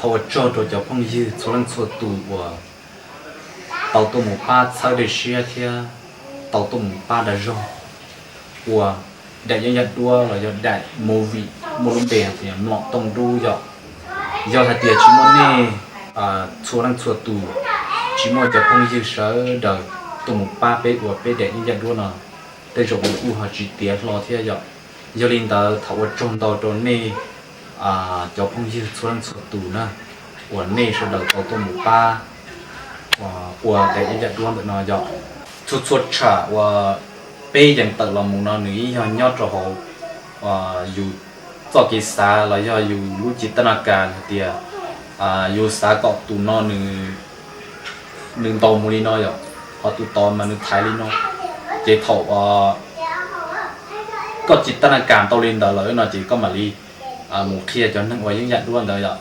Thov ua tsaug rau cov phooj ywg txhua leej txhua tus uas tau tuaj mus pab txhawb dej siab thiab tau tuaj mus pab dag zog ua daim yeeb yaj duab los yog daim movie muaj lub npe hais tias Mlom Tooj Dub yom. Yog hais tias tsis muaj nej txhua leej txhua tus, tsis muaj cov phooj ywg sawv daws tuaj mus pab peb ua peb daim yeeb yaj duab no, tej zaum nws kuj ho tsis tiav hlo thiab yom. Yog li ntawd thov ua tsaug ntau rau nej cov phooj ywg txhua leej txhua tus na, uas nej sawv daws tau tuaj mus pab ua daim yeeb yaj duab ntawm no yom. Txhua txhua tsham uas peb yees tawm los mus no nws yeej yog nyob rau hauv yus txoj kev xav los yog yus lub ci taj na kas hais tias yus xav kom tus no nws ntaus mus li no yom, ho tus tod mas nws thaiv li no. Ces thaum koj ci taj na kas tau li ntawd lawm no ces koj mam li mus qhia cov neeg ua yeeb yaj duab ntawd yom,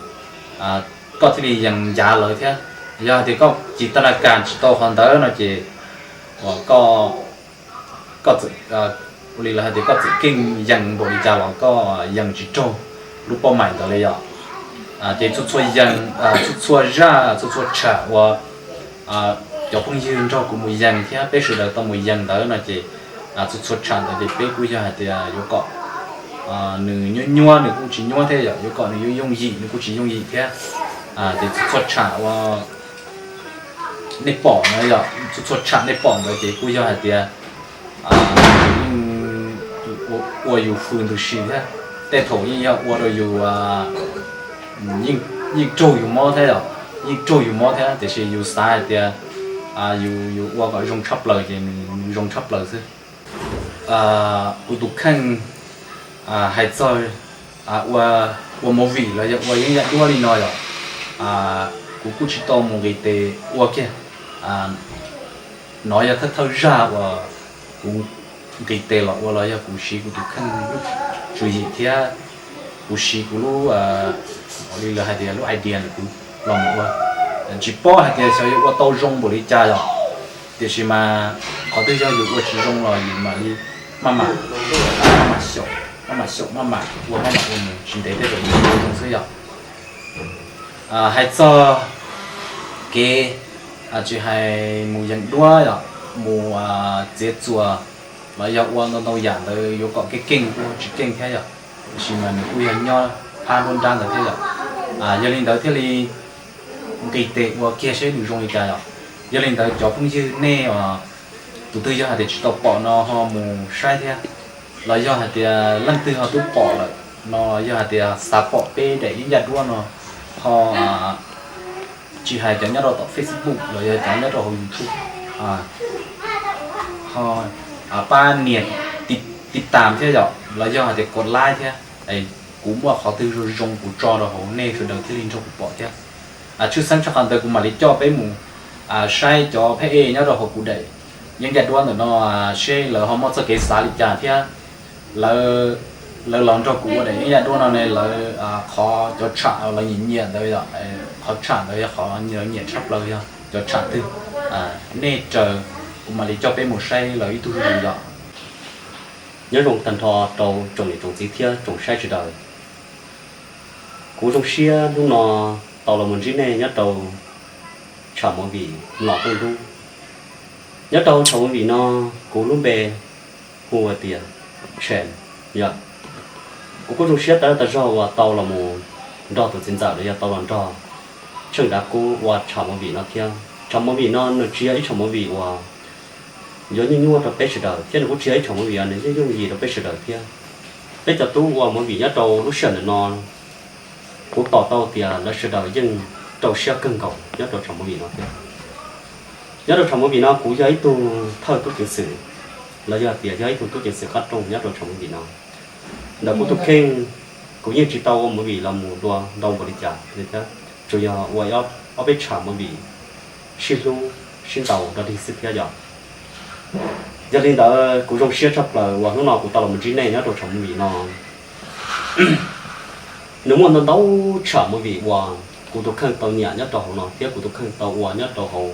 koj thiaj li yees ncav lawv thiab. Yog hais tias koj ci taj na kas tsis tau qhov ntawd no ces koj, koj txawm, ua li lawv hais tias koj txawm keej yees npaum li cas los koj yees tsis raug lub poj maim ntawd li yom. Ces txhua txhua yees, txhua txhua zaj, txhua txhua tsham uas cov phooj ywg nrog kuv mus yees thiab peb sawv daws tau mus yees ntawd no ces txhua txhua tsham ntawd ces peb kuj yog hais tias yuav kom nws nyuaj nyuaj nws kuj tsis nyuaj thiab yom, yuav kom nws yooj yooj yim nws kuj tsis yooj yim thiab. Ces txhua txhua tsham uas nej pom na yom, txhua txhua tsham nej pom ntawd ces kuj yog hais tias yeej ua yus hws ntws si thiab, tej thaum yeej yog ua rau yus yeej raug yus mob thiab yom, yeej raug yus mob thiab tiam sis yus xav hais tias yus, yus ua kom zoo tshaj plaws ces nws zoo tshaj plaws xwb. Kuv tus kheej hais txog ua movie los yog ua yeeb yaj duab li no yom, kuv kuj tsis tau mus nqis tes ua kiag. Nov yog thawj thawj zaj uas kuv nqis tes los ua los yog kuv siv kuv tus kheej lub tswv yim thiab kuv siv kuv lub, ua li lawv hais tias lub idea ntawm kuv los mus ua. Tsis paub hais tias xyov yuav ua tau zoo npaum li cas yom, tiam sis mas qhov twg yog yus ua tsis zoo los yus mam li maj mam, maj mam xyaum, maj mam xyaum, maj mam ua, maj mam ua mus tsis ntev tej zaum yus ua zoo xwb yom. Hais txog kev tsis hais mus yees duab yom, mus txiav txuas los yog ua ntau ntau yam ntawd yuav kom keej keej kuj tsis keej thiab yom, tiam sis mas nws kuj yog nyob phab nruab nrab ntawd thiab yom. Yog li ntawd thiaj li nqis tes ua kiag seb nws zoo li cas yom. Yog li ntawd cov phooj ywg nej os, tus twg yog hais tias tsis tau pom no ho mus saib thiab, los yog hais tias leej twg ho twb pom lawm no, yog hais tias xav pom peb daim yeeb yaj duab no ho tsis hais cov nyob rau tom Facebook los yog cov nyob rau hauv YouTube, ho pab nias tiv tas thiab yom, los yog hais tias kos laib thiab, kuv muaj qhov twg zoo zoo kuv tso rau hauv nej sawv daws thiaj li nrog kuv pom thiab. Tshwj xeeb tshaj qhov ntawd kuv mam li coj peb mus saib cov phab ej nyob rau hauv kuv daim yeeb yaj duab ntawm no seb lawv ho muaj txoj kev xav li cas thiab. Lawv los nrog kuv ua daim yeeb yaj duab no ne lawv, qhov cov tsham lawv nyiam nyiam ntawd yom, qhov tsham ntawd yog qhov lawv nyiam tshaj plaws yog cov tsham twg, nej raws kuv mam li coj peb mus saib lawv ib tug zuj zus yom. Nyob zoo tag nrho rau tsoom niam tsoom txiv thiab tsoom saib sawv daws. Kuv zoo siab hnub no tau los mus ntsib nej nyob rau tsham movie Mlom Tooj Dub. Nyob rau tsham movie no kuv lub npe hu ua tias Tshem yom. Kuv kuj zoo siab tas tas zog uas tau los mus nrog tus txiv ntxawm los yog tau los nrog Tsheej Dav Kub ua tsham movie no thiab. Tsham movie no nws tsis yog ib tsham movie uas yuav nyuaj nyuaj rau peb sawv daws thiab nws kuj tsis yog ib tsham movie uas nws yooj yooj yim rau peb sawv daws thiab. Peb cov tub ua movie nyob rau lub sij hawm ntawm no kuv pom tau tias lawv sawv daws yeej rau siab kawg nkaus nyob rau tsham movie no thiab. Nyob rau tsham movie no kuv yog ib tug thawj tub ceev xwm los yog tias yog ib tug tub ceev xwm qab rooj nyob rau tsham movie no. Ntawm kuv tus kheej, kuv yeej tsis tau ua movie los mus dua ntau npaum li cas li thiab, tsuas yog ua ob peb tsham movie sib hlub sib ntaus dog dig xwb thiab yom. Yog li ntawd kuv zoo siab tshaj plaws uas hnub no kuv tau los mus ntsib nej nyob rau tsham movie no. Nws muaj ntau ntau tsham movie uas kuv tus kheej tau nyiam nyob rau hauv no thiab kuv tus kheej tau ua nyob rau hauv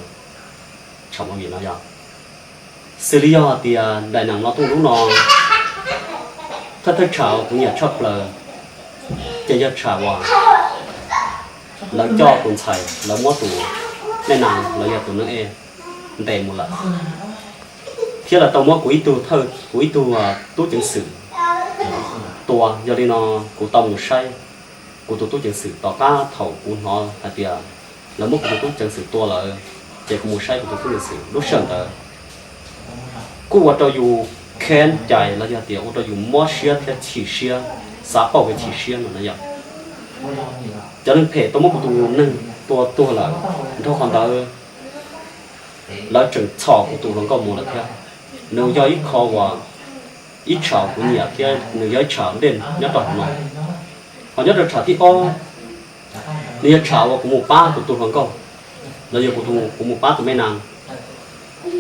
tsham movie no yom. Xws li yog hais tias daim neeg Mlom Tooj Dub no, thawj thawj tsham uas kuv nyiam tshaj plaws ces yog tsham uas lawv coj tus ntxhais, lawv muab tus me nas los yog tus neeg ej ntes mus lawm, thiab lawv tau muab kuv ib tug thawj, kuv ib tug tub ceev xwm tua. Yog li no kuv tau mus saib kuv tus tub ceev xwm tom qab thaum kuv hnov hais tias lawv muab kuv tus tub ceev xwm tua lawm, ces kuv mus saib kuv tus tub ceev xwm lub sij hawm ntawd kuj ua rau yus khev cai los yog tias ua rau yus mob siab thiab chim siab, xav pauj kev chim siab no na yom. Cov neeg phem tau muab kuv tus neeg tua tuag lawm, nrho qhov ntawd lawv tseem txhom kuv tus hluas nkauj mus lawm thiab. Nws yog ib qho uas ib tsham kuv nyiam thiab nws yog ib tsham ntej nyob rau hauv no. Ho nyob rau tsham thib ob, nws yog tsham uas kuv mus pab kuv tus hluas nkauj, los yog kuv tus, kuv mus pab tus me nas.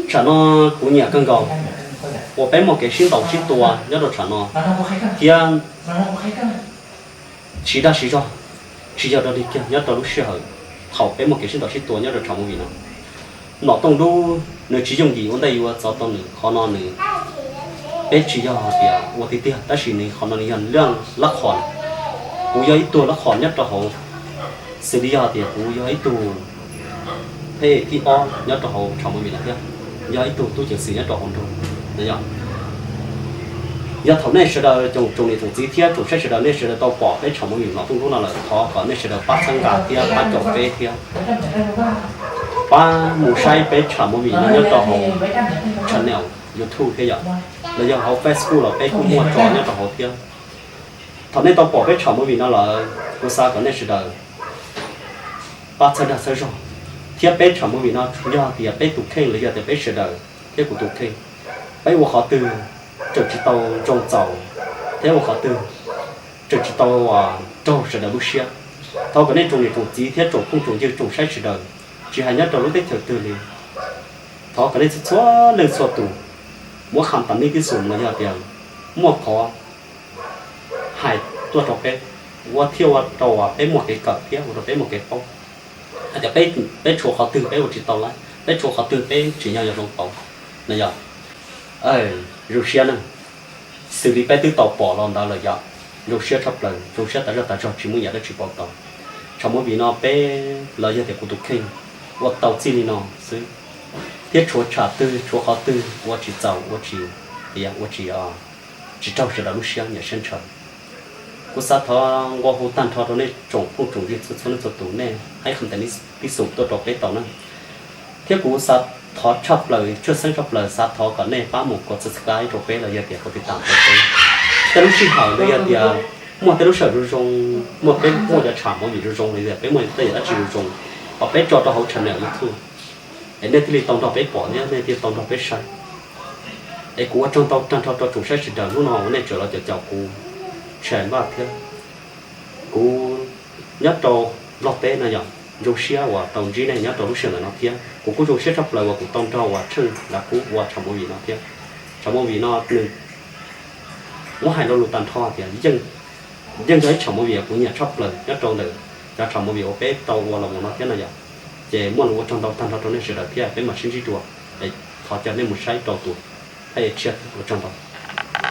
Tsham no kuv nyiam kawg nkaus uas peb muaj kev sib ntaus sib tua nyob rau tsham no, thiab siv dag siv zog, tsis yog dog dig kiag nyob rau lub sij hawm thaum peb muaj kev sib ntaus sib tua nyob rau tsham movie no. Nom Tooj Dub nws tsis yooj yim ua ntej yuav txov tau nws, qhov no nws, peb tsis yog hais tias ua tiag tiag, tab sis nws qhov no nws yog laj, laj khom. Kuv yog ib tug laj khom nyob rau hauv, xws li yog tias kuv yog ib tug phab thib ob nyob rau hauv tsham movie no thiab, yog ib tug tub ceev xwm nyob rau hauv nroog no yom. Yog thaum nej sawv daws tsoom, tsoom niam tsoom txiv thiab tsoom saib sawv daws, nej sawv daws tau pom peb tsham movie Nom Tooj Dub no lawm, thov kom nej sawv daws pab txhawb nqa thiab pab caum peb thiab, pab mus saib peb tsham movie no nyob rau hauv channel YouTube thiab yom, los yog hauv Facebook los peb kuj muaj tso nyob rau hauv thiab. Thaum nej tau pom peb tsham movie no lawm, kuv xav kom nej sawv daws pab txhawb dag txhawb zog, thiab peb tsham movie no yog tias peb tus kheej los yog tias peb sawv daws thiab kuv tus kheej, peb ua qhov twg tseem tsis tau zoo txaus, thiab ua qhov twg tseem tsis tau raug sawv daws lub siab, thov kom nej tsoom niam tsoom txiv thiab tsoom phooj tsoom ywg tsoom saib sawv daws, tsis hais nyob rau lub teb chaws twg li, thov kom nej txhua txhua leej txhua tus muab kham tas nej tib xus los yog tias muaj qhov hais tuaj rau peb, ua thiaj ua rau peb muaj kev kawm thiab ua rau peb muaj kev paub hais tias peb, peb tshuav qhov twg peb ua tsis tau lawm, peb tshuav qhov twg peb tsim nyog yuav hloov pauv no yom. Zoo siab na, xws li peb twb tau pom los ntawd lawm yom, zoo siab tshaj plaws, zoo siab tas zog tas zog tsis muaj yam dab tsi pauv tau. Tsham movie no peb los yog tias kuv tus kheej ua tau txij li no xwb, thiab tshuav tsham twg tshuav qhov twg ua tsis txaus, ua tsis, ua tsis, tsis raug sawv daws lub siab nyiam siab ntshaw. Kuv xav thov nqua hu tag nrho rau nej tsoom phooj tsoom ywg txhua txhua leej txhua tus, nej hais kham tas nej tib xus tuaj rau peb tau na. Thiab kuv xav thov tshaj plaws, tshwj xeeb tshaj plaws xav thov kom nej pab mus kov subscribe rau peb los yog tias kov tiv tam rau peb. Tej lub sij hawm los yog tias muaj tej lub sij hawm zoo zoo, muaj peb muaj cov tsham movie zoo zoo los yog tias peb muaj tej yam dab tsi zoo zoo, ho peb tso rau hauv channel YouTube, es nej thiaj li tau nrog peb pom thiab nej thiaj tau nrog peb saib. Es kuv ua tsaug ntau tag nrho rau tsoom saib sawv daws, hnub no uas nej tseem los caum caum kuv, tshee npaj thiab. Kuv nyob rau Nplog teb no yog zoo siab uas tau ntsib nej nyob rau lub sij hawm ntawm no thiab kuv kuj zoo siab tshaj plaws uas kuv tau nrog uas Tsheej Lav Kub ua tsham movie no thiab. Tsham movie no nws, muab hais lo lus tag nrho tias yeej yog ib tsham movie kuv nyiam tshaj plaws nyob rau ntawm cov tsham movie uas peb tau ua los mus no thiab no yog. Ces muaj lus ua tsaug ntau tag nrho rau nej sawv daws thiab peb mam sib ntsib dua. Thov caw nej mus saib rau tus phab tshiab, ua tsaug ntau.